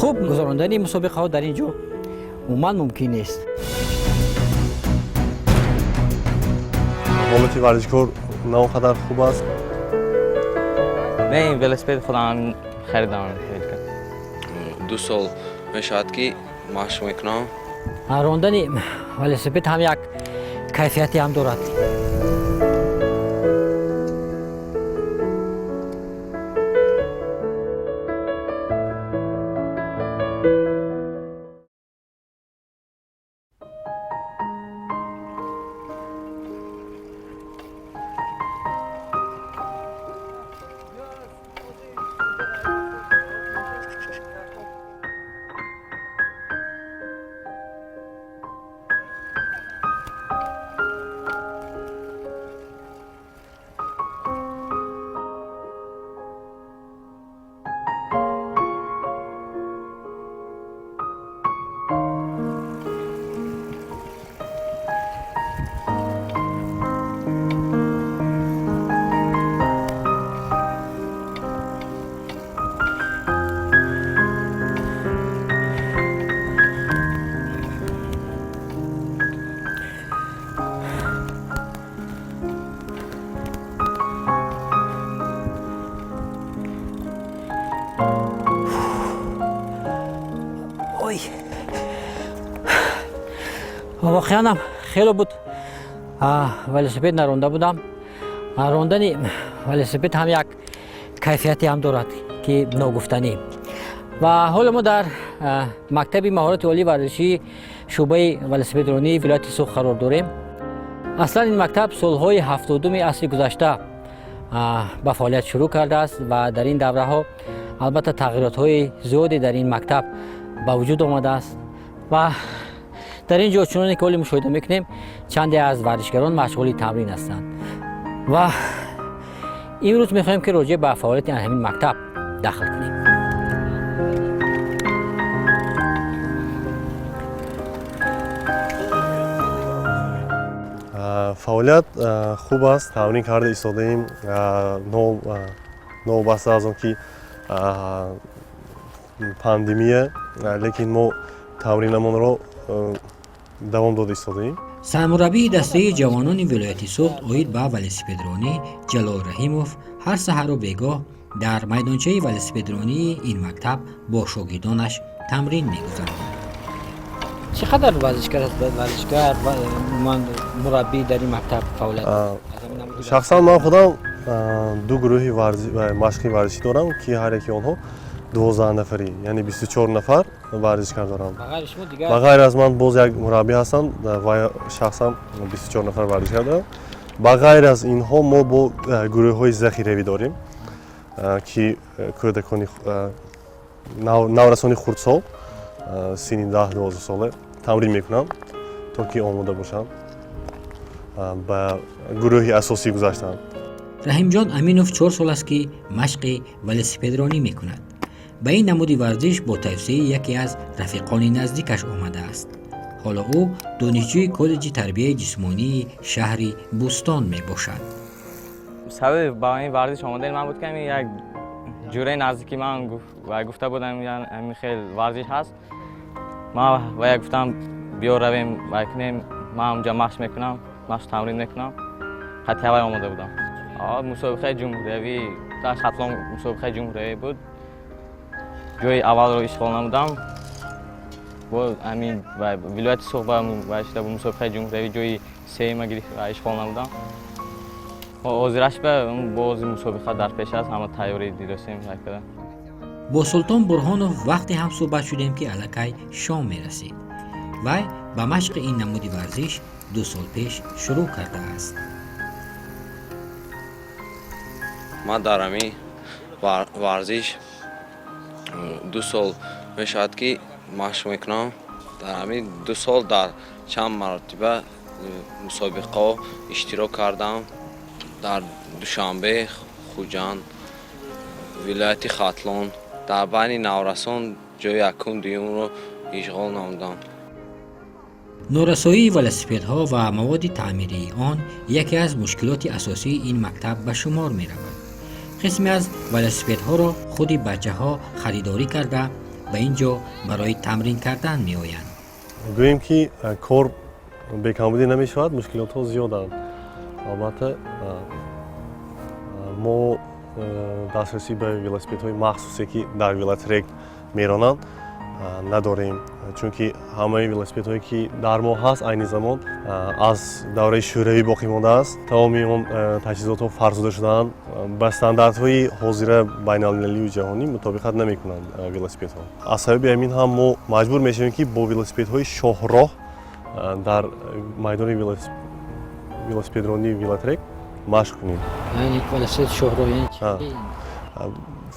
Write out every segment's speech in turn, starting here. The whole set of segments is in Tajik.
Хуб, гузарондани мусобиқаҳо дар ин ҷо умуман мумкин нест. Ҳолати варзишкор на он қадар хуб аст. Не, ин велосипед худам харидам. 2 сол мешавад, ки машқ мекунам. Рондани велосипед ҳам як кайфияте ҳам дорад. Ой, воқеанам хело буд велосипед наронда будам. Рондани велосипед ҳам як кайфияте ҳам дорад, ки ногуфтанӣ. Ва ҳоло мо дар мактаби маҳорати олии варзишии шӯъбаи велосипедронии вилояти Суғд қарор дорем. Аслан ин мактаб солҳои 70-уми асри гузашта ба фаъолият шурӯъ кардааст ва дар ин давраҳо албатта тағйиротҳои зиёде дар ин мактаб ба вуҷуд омадааст. Ва дар ин ҷо, чуноне ки ҳоле мушоҳида мекунем, чанде аз варзишгарон машғули тамрин ҳастанд. Ва имрӯз мехоҳем, ки роҷеъ ба фаъолияти ҳамин мактаб дахл кунем. Фаъолият хуб аст, тамрин карда истодаем. Новобаста аз он ки пандемия, лекин мо тамринамонро давом дода истодаем. Сармураббии дастаи ҷавонони вилояти Суғд оид ба велосипедронӣ Ҷалол Раҳимов ҳар саҳару бегоҳ дар майдончаи велосипедронии ин мактаб бо шогирдонаш тамрин мегузаронад. Чӣ қадар варзишгар аст, варзишгар умуман мураббӣ дар ин мактаб фаъолият? Шахсан ман худам ду гурӯҳи машқи варзишӣ дорам, ки ҳар яки онҳо 12 нафарӣ, яъне 24 нафар варзишгар дорам. Ба ғайр аз ман боз як мураббӣ ҳастанд ва шахсан 24 нафар варзишгар дорам. Ба ғайр аз инҳо мо бо гурӯҳҳои захиравӣ дорем, ки кӯдакони наврасони хурдсол, синни 10-12 сола тамрин мекунанд, то ки омода бошанд ба гурӯҳи асосӣ гузаштанд. Раҳимҷон Аминов 4 сол аст, ки машқи велосипедронӣ мекунад. Ба ин намуди варзиш бо тавсияи яке аз рафиқони наздикаш омадааст. Ҳоло ӯ донишҷӯи коллеҷи тарбияи ҷисмонии шаҳри Бӯстон мебошад. Сабаби ба ин варзиш омадани ман буд, ки ҳамин як ҷураи наздики ман гуфта будам, ҳамин хел варзиш ҳаст. Ман ва як гуфтам, биё равем, вай кунем, ман онҷа машқ мекунам, машқ тамрин мекунам. Қатъи ҳавай омода будам. Мусобиқаи ҷумҳуриявӣ дар Хатлон, мусобиқаи ҷумҳуриявӣ буд, ҷои аввалро ишғол намудам. Бо ҳамин вилояти Суғд шуда буд мусобиқаи ҷумҳуриявӣ, ҷои сеюма ишғол намудам. Ҳозираш ба бози мусобиқа дар пеш аст, ҳама тайёрӣ дидосем карда. Бо Султон Бурҳонов вақте ҳам суҳбат шудем, ки аллакай шом мерасид. Вай ба машқи ин намуди варзиш 2 сол пеш шурӯъ кардааст. Ман дар ҳамин варзиш 2 сол мешавад, ки машқ мекунам. Дар ҳамин 2 сол дар чанд маротиба мусобиқаҳо иштирок кардам: дар Душанбе, Хуҷанд, вилояти Хатлон. Дар байни наврасон ҷои якум, дуюмро ишғол намудам. Норасоии велосипедҳо ва маводи таъмирии он яке аз мушкилоти асосии ин мактаб ба шумор меравад. Қисме аз велосипедҳоро худи бачаҳо харидорӣ карда, Ба ин ҷо барои тамрин кардан меоянд. Гӯем, ки кор бекамбудӣ намешавад, мушкилотҳо зиёданд. Албатта, мо дастрасӣ ба велосипедҳои махсусе, ки дар велотрек меронанд, надорем, чунки ҳамаи велосипедҳое, ки дар мо ҳаст, айни замон аз давраи шӯравӣ боқӣ мондааст. Тамоми он таҷҳизотҳо фарсуда шудаанд, ба стандартҳои ҳозира байналмилалию ҷаҳонӣ мутобиқат намекунанд велосипедҳо. Аз сабаби ҳамин ҳам мо маҷбур мешавем, ки бо велосипедҳои шоҳроҳ дар майдони велосипедронии велотрек машқ кунем.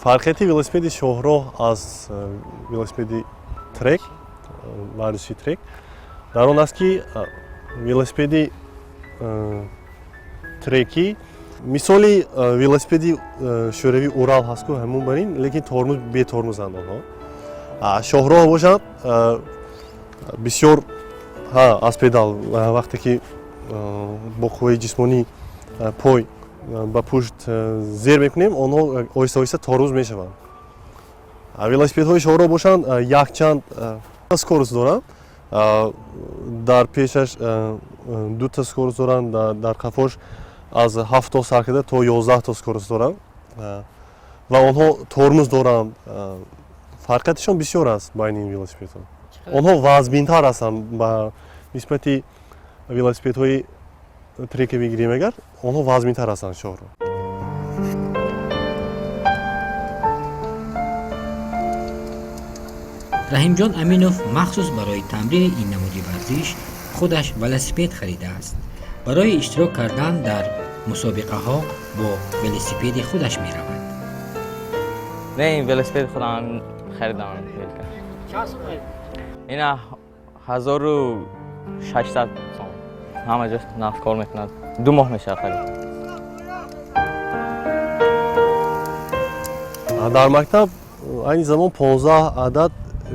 Фарқияти велосипеди шоҳроҳ аз велосипеди трек, варзиши трек, дар он аст, ки велосипеди трекӣ мисоли велосипеди шӯравӣ Урал ҳаст ку, ҳамун бар ин, лекин тормоз бетормозанд онҳо. Шоҳроҳ бошад, бисёр аз педал, вақте ки бо қувваи ҷисмонӣ пой ба пушт зер мекунем, онҳо оҳиста оҳиста тормоз мешаванд. Велосипедҳои шоҳроҳ бошанд, якчанд скорость доранд. Дар пешаш дута скорость доранд, дар қафош аз 7 то сар карда то 11 то скорость доранд ва онҳо тормоз доранд. Фарқиятишон бисёр аст байни ин велосипедҳо. Онҳо вазминтар ҳастанд ба нисбати велосипедҳои треке бигирем агар, онҳо вазминтар ҳастанд шоҳроҳ. Раҳимҷон Аминов махсус барои тамрини ин намуди варзиш худаш велосипед харидааст. Барои иштирок кардан дар мусобиқаҳо бо велосипеди худаш меравад. Не, ин велосипеди худам харидам. Ина 1600 сом. Ҳама ҷо нафт кор мекунад. 2 моҳ мешавад харид. Дар мактаб айни замон 15 адад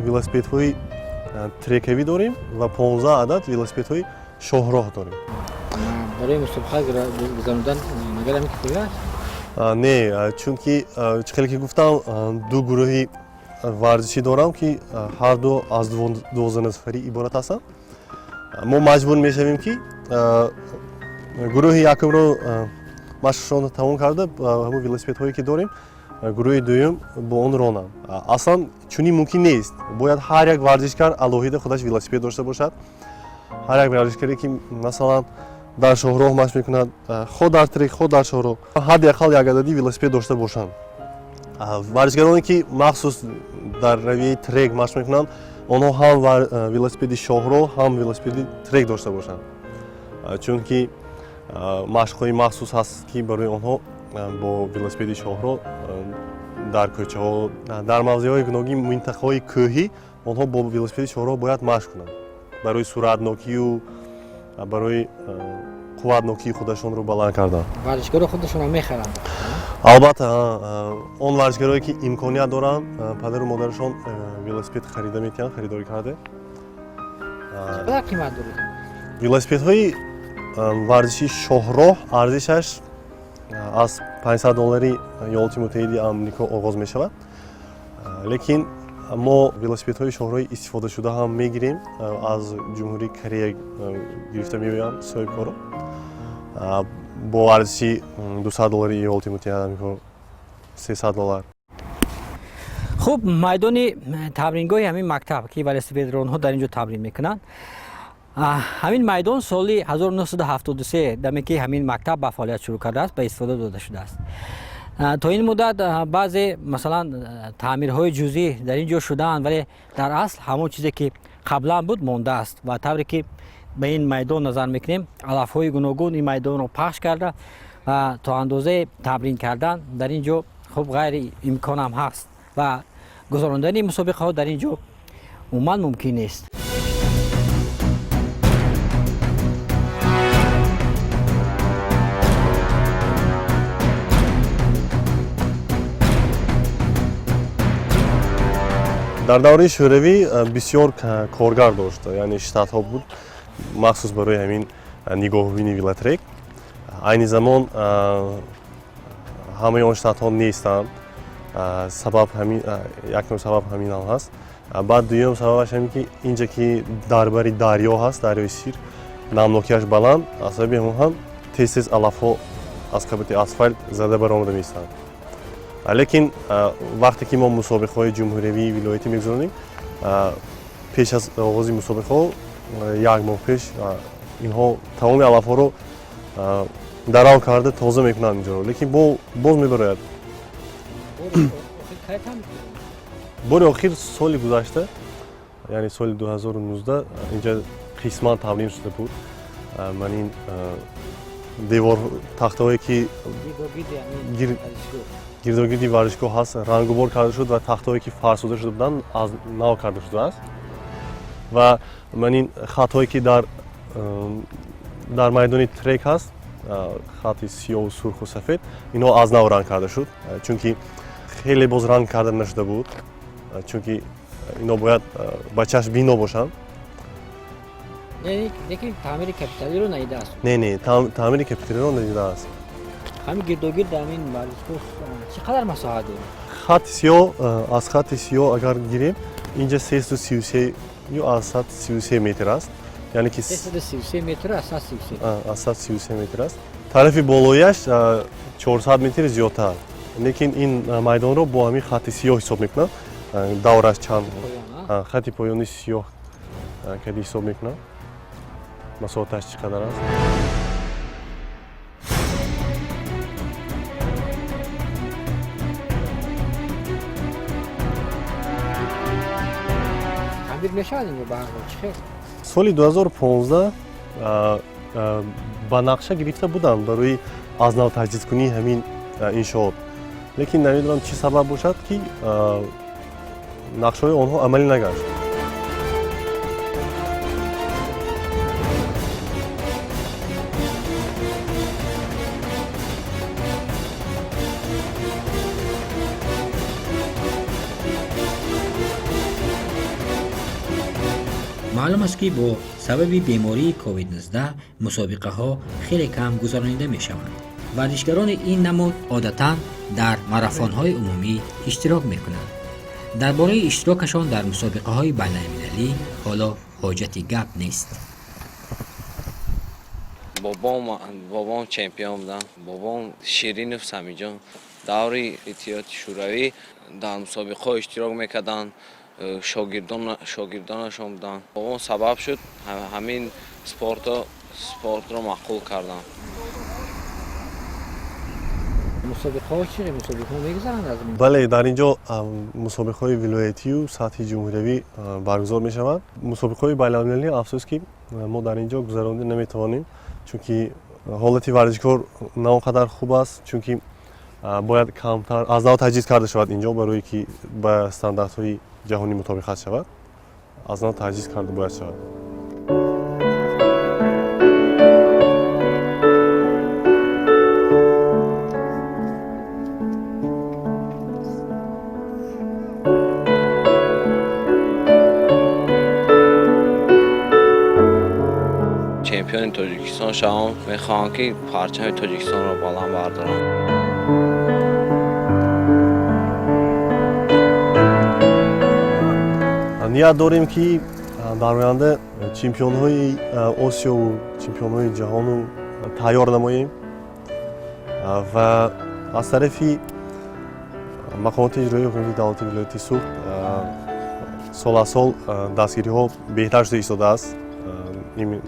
велосипедҳои трекавӣ дорем ва 15 адад велосипедҳои шоҳроҳ дорем. Барои мусобиқа гузарондан магар ҳамин кифоя аст? Не, чунки чӣ хеле ки гуфтам, ду гурӯҳи варзишӣ дорам, ки ҳар ду аз 12 нафарӣ иборат ҳастанд. Мо маҷбур мешавем, ки гурӯҳи якумро машқшонро тамом карда, ҳамон велосипедҳое, ки дорем, гурӯҳи дуюм бо он ронанд. Аслан чунин мумкин нест, бояд ҳар як варзишкар алоҳида худаш велосипед дошта бошад. Ҳар як варзишкаре, ки масалан дар шоҳроҳ машқ мекунад, хо дар трек, хо дар шоҳроҳ, ҳадди ақал як адади велосипед дошта бошанд. Варзишгароне, ки махсус дар равияи трек машқ мекунанд, онҳо ҳам велосипеди шоҳроҳ, ҳам велосипеди трек дошта бошанд, чунки машқҳои махсус ҳаст, ки барои онҳо бо велосипеди шоҳроҳ дар кӯчаҳо, дар мавзеъҳои гуногин, минтақаҳои кӯҳӣ онҳо бо велосипеди шоҳроҳ бояд машқ кунанд барои суръатнокию барои қувватнокии худашонро баланд кардан. Варзишгаро худашонро мехаранд? Албатта, он варзишгарое, ки имконият доранд, падару модарашон велосипед харида метиҳанд, харидорӣ карда. Чақадар қимат дорад? Велосипедҳои варзиши шоҳроҳ арзишаш аз 500 доллари Иёлоти Муттаҳиди Амрико оғоз мешавад, лекин мо велосипедҳои шоҳроҳи истифодашуда ҳам мегирем, аз Ҷумҳурии Корея гирифта меоянд соҳибкоро бо арзиши 200 доллари Иёлоти Муттаҳидаи Амрико, 300 доллар. Хуб, майдони тамрингоҳи ҳамин мактаб, ки велосипедронҳо дар ин ҷо тамрин мекунанд, ҳамин майдон соли 1973, даме ки ҳамин мактаб ба фаъолият шурӯъ кардааст, ба истифода дода шудааст. То ин муддат баъзе, масалан, таъмирҳои ҷузъӣ дар ин ҷо шудаанд, вале дар асл ҳамон чизе, ки қаблан буд, мондааст. Ва тавре ки ба ин майдон назар мекунем, алафҳои гуногун ин майдонро пахш карда ва то андозаи тамрин кардан дар ин ҷо хуб ғайри имконам ҳаст ва гузарондани мусобиқаҳо дар ин ҷо умуман мумкин нест. Дар давраи шӯравӣ бисёр коргар дошт, яъне штатҳо буд махсус барои ҳамин нигоҳубини велотрек. Айни замон ҳамаи он штатҳо нестанд. Сабаб ҳамин, якум сабаб ҳамин ҳам ҳаст. Баъд дуюм сабабаш ҳамин ки инҷа ки дар бари дарё ҳаст, дарёи Сир, намнокиаш баланд, аз сабаби ҳамон ҳам тез тез алафҳо аз қабати асфалт зада баромада меистанд. Лекин вақте ки мо мусобиқаҳои ҷумҳуриявии вилоятӣ мегузаронем, пеш аз оғози мусобиқаҳо як моҳ пеш инҳо тамоми алафҳоро дарав карда тоза мекунанд инҷоро, лекин боз мебарояд. Бори охир соли гузашта, яъне соли 2019, инҷа қисман тамрин шуда буд. Ман ин девор тахтаҳое ки гирдогирди варзишгоҳ ҳаст, рангубор карда шуд ва тахтаҳое ки фарсуда шуда буданд, аз нав карда шудааст. Ва ман ин хатҳое ки дар майдони трек ҳаст, хати сиёҳу сурху сафед, инҳо аз нав ранг карда шуд, чунки хеле боз ранг карда нашуда буд, чунки инҳо бояд ба чашм бино бошанд. Лекин таъмири капиталиро надидааст? Не, не, таъмири капиталиро надидааст. Ҳамин гирдогирд ҳамин варзишгоҳ чӣ қадар масоҳат дорад? Хати сиёҳ, аз хати сиёҳ агар гирем, инҷа 333 ё аз 133 метр аст, яъне ки 333 метр аз 133. Аз 133 метр аст. Тарафи болояш 400 метр зиёдтар, лекин ин майдонро бо ҳамин хати сиёҳ ҳисоб мекунам. Давраш чанд, хати поёни сиёҳ кади ҳисоб мекунам, масоҳаташ чӣ қадар аст. Таъмир мешавад инҷо ба ҳар ҳол, чӣ хел? Соли 2015 ба нақша гирифта буданд барои аз нав таҷдидкунии ҳамин иншоот, лекин намедонам чӣ сабаб бошад, ки нақшаҳои онҳо амалӣ нагашт. Маълум аст, ки бо сабаби бемории COVID-19 мусобиқаҳо хеле кам гузаронида мешаванд. Варзишгарони ин намуд одатан дар марафонҳои умумӣ иштирок мекунанд. Дар бораи иштирокашон дар мусобиқаҳои байналмилалӣ ҳоло ҳоҷати гап нест. Бобом чемпион буданд. Бобом Ширинов Самиҷон даври Иттиҳоди Шӯравӣ дар мусобиқаҳо иштирок мекарданд, шогирдонашон буданд. Бобом сабаб шуд, ҳамин спортро маъқул кардам. Мусобиқаҳо чӣ мусобиқаҳо мегузаранд аз Бале, дар ин ҷо мусобиқаҳои вилоятию сатҳи ҷумҳуриявӣ баргузор мешаванд. Мусобиқаҳои байналмилалӣ, афсӯс ки мо дар ин ҷо гузаронда наметавонем, чунки ҳолати варзишкор на он қадар хуб аст, чунки бояд камтар аз нав таҷҳиз карда шавад ин ҷо, барое ки ба стандартҳои ҷаҳонӣ мутобиқат шавад, аз нав таҷҳиз карда бояд шавад. Чемпиони Тоҷикистон шавам, мехоҳам, ки парчами Тоҷикистонро баланд бардорам. Ният дорем, ки дар оянда чемпионҳои Осиёву чемпионҳои ҷаҳону тайёр намоем ва аз тарафи мақомоти иҷроии ҳукумати давлати вилояти Суғд сол аз сол дастгириҳо беҳтар шуда истодааст,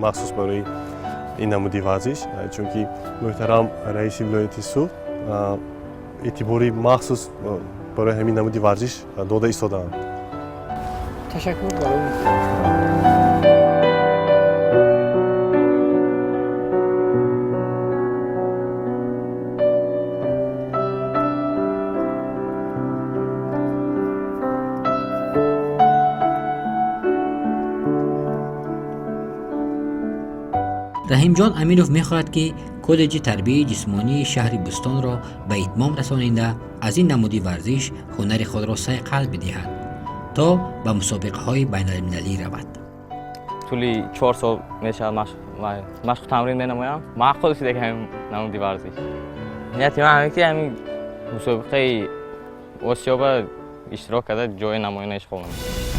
махсус барои ин намуди варзиш, чунки муҳтарам раиси вилояти Суғд эътибори махсус барои ҳамин намуди варзиш дода истодаанд. Ташаккур барои Раҳимҷон Аминов мехоҳад, ки коллеҷи тарбияи ҷисмонии шаҳри Бӯстонро ба итмом расонида, аз ин намуди варзиш ҳунари худро сайқал бидиҳад, то ба мусобиқаҳои байналмилалӣ равад. Тӯли 4 сол мешавад, машқу тамрин менамоям. Маъқул шуда ки ҳамин намуди варзиш. Нияти ман ҳамин ки ҳамин мусобиқаи Осиёба иштирок карда, ҷои намоёна ишғол намудем.